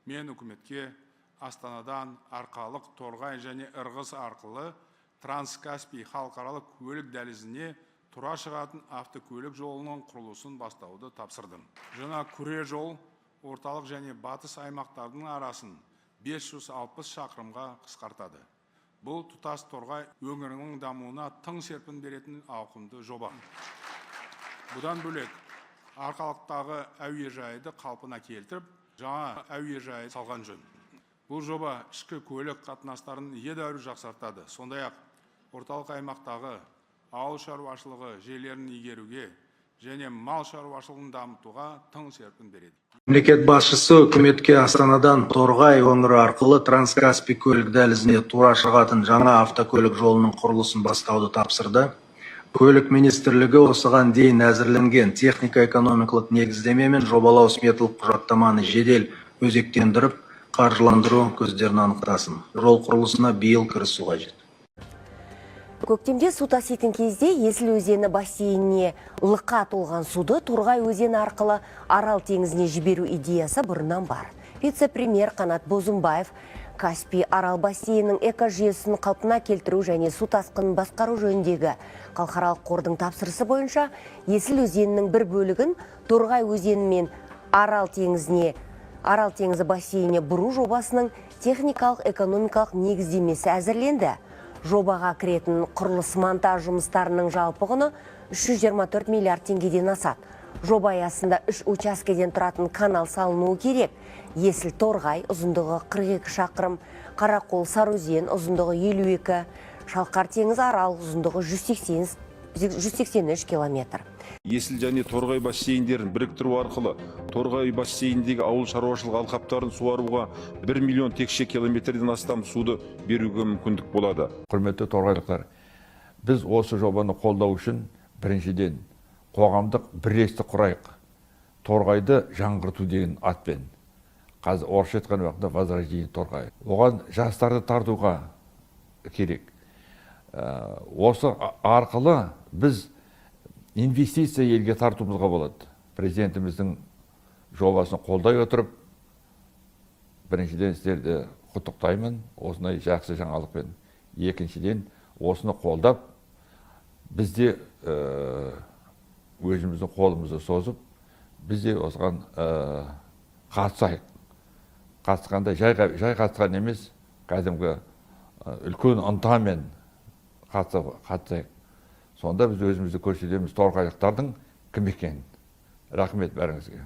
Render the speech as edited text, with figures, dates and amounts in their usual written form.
Мен үкіметке Астанадан Арқалық, Торғай және Ырғыз арқылы Транскаспий халықаралық көлік дәлізіне тура шығатын автокөлік жолының құрылысын бастауды тапсырдым. Жаңа күре жол орталық және батыс аймақтардың арасын 560 шақырымға қысқартады. Бұл тұтас Торғай өңірінің дамуына тың серпін беретін ауқымды жоба. Бұдан бөлек, Арқалықтағы әуежайды қалпына келтіріп, жаңа әуежай салған жөн. Бұл жоба ішкі көлік қатынастарын едәуір жақсартады. Сондай-ақ орталық аймақтағы ауыл шаруашылығы жерлерін игеруге және мал шаруашылығын дамытуға тың серпін береді. Мемлекет басшысы үкіметке Астанадан Торғай өңірі арқылы Транскаспий көлік дәлізіне тура шығатын жаңа автокөлік жолының құрылысын бастауды тапсырды. Көлік министрлігі осыған дейін әзірленген техника-экономикалық негіздеме мен жобалау сметалық құжаттаманы жедел өзектендіріп, қаржыландыру көздерін анықтасын. Жол құрылысына биыл кірісу қажет. Көктемде су таситын кезде Есіл өзені бассейніне лықа толған суды Торғай өзені арқылы Арал теңізіне жіберу идеясы бұрыннан бар. Вице-премьер Қанат Бозымбаев Каспий Арал бассейнінің экожүйесін қалпына келтіру және су тасқынын басқару жөніндегі халықаралық қордың тапсырысы бойынша Есіл өзенінің бір бөлігін Торғай өзені мен Арал теңізі бассейніне бұру жобасының техникалық экономикалық негіздемесі әзірленді. Жобаға кіретін құрылыс монтаж жұмыстарының жалпы құны 324 миллиард теңгеден асады. Жоба аясында үш учаскеден тұратын канал салынуы керек. Есіл Торғай, ұзындығы 42 шақырым, Қарақол Сарыөзен, ұзындығы 52, Шалқар теңіз Арал, ұзындығы 180, 183 километр. Есіл және Торғай бассейндерін біріктіру арқылы Торғай бассейніндегі ауыл шаруашылық алқаптарын суаруға 1 миллион текше километрден астам суды беруге мүмкіндік болады. Құрметті торғайлықтар, біз осы жобаны қолдау үшін біріншіден қоғамдық бірлестік құрайық. Торғайды жаңғырту деген атпен, қазір орысша айтқан уақытта «Возрождение Торғай». Оған жастарды тартуға керек. Осы арқылы біз инвестиция елге тартуымызға болады. Президентіміздің жобасын қолдай отырып, біріншіден, сіздерді құттықтаймын осындай жақсы жаңалықпен, екіншіден, осыны қолдап, біз де өзіміздің қолымызды созып, біз де осыған қатысайық. Қатысқанда жай қатысқан емес, кәдімгі үлкен ынтамен қатысайық. Сонда біз өзімізді көрсетеміз, торғайлықтардың кім екенін. Рахмет бәріңізге.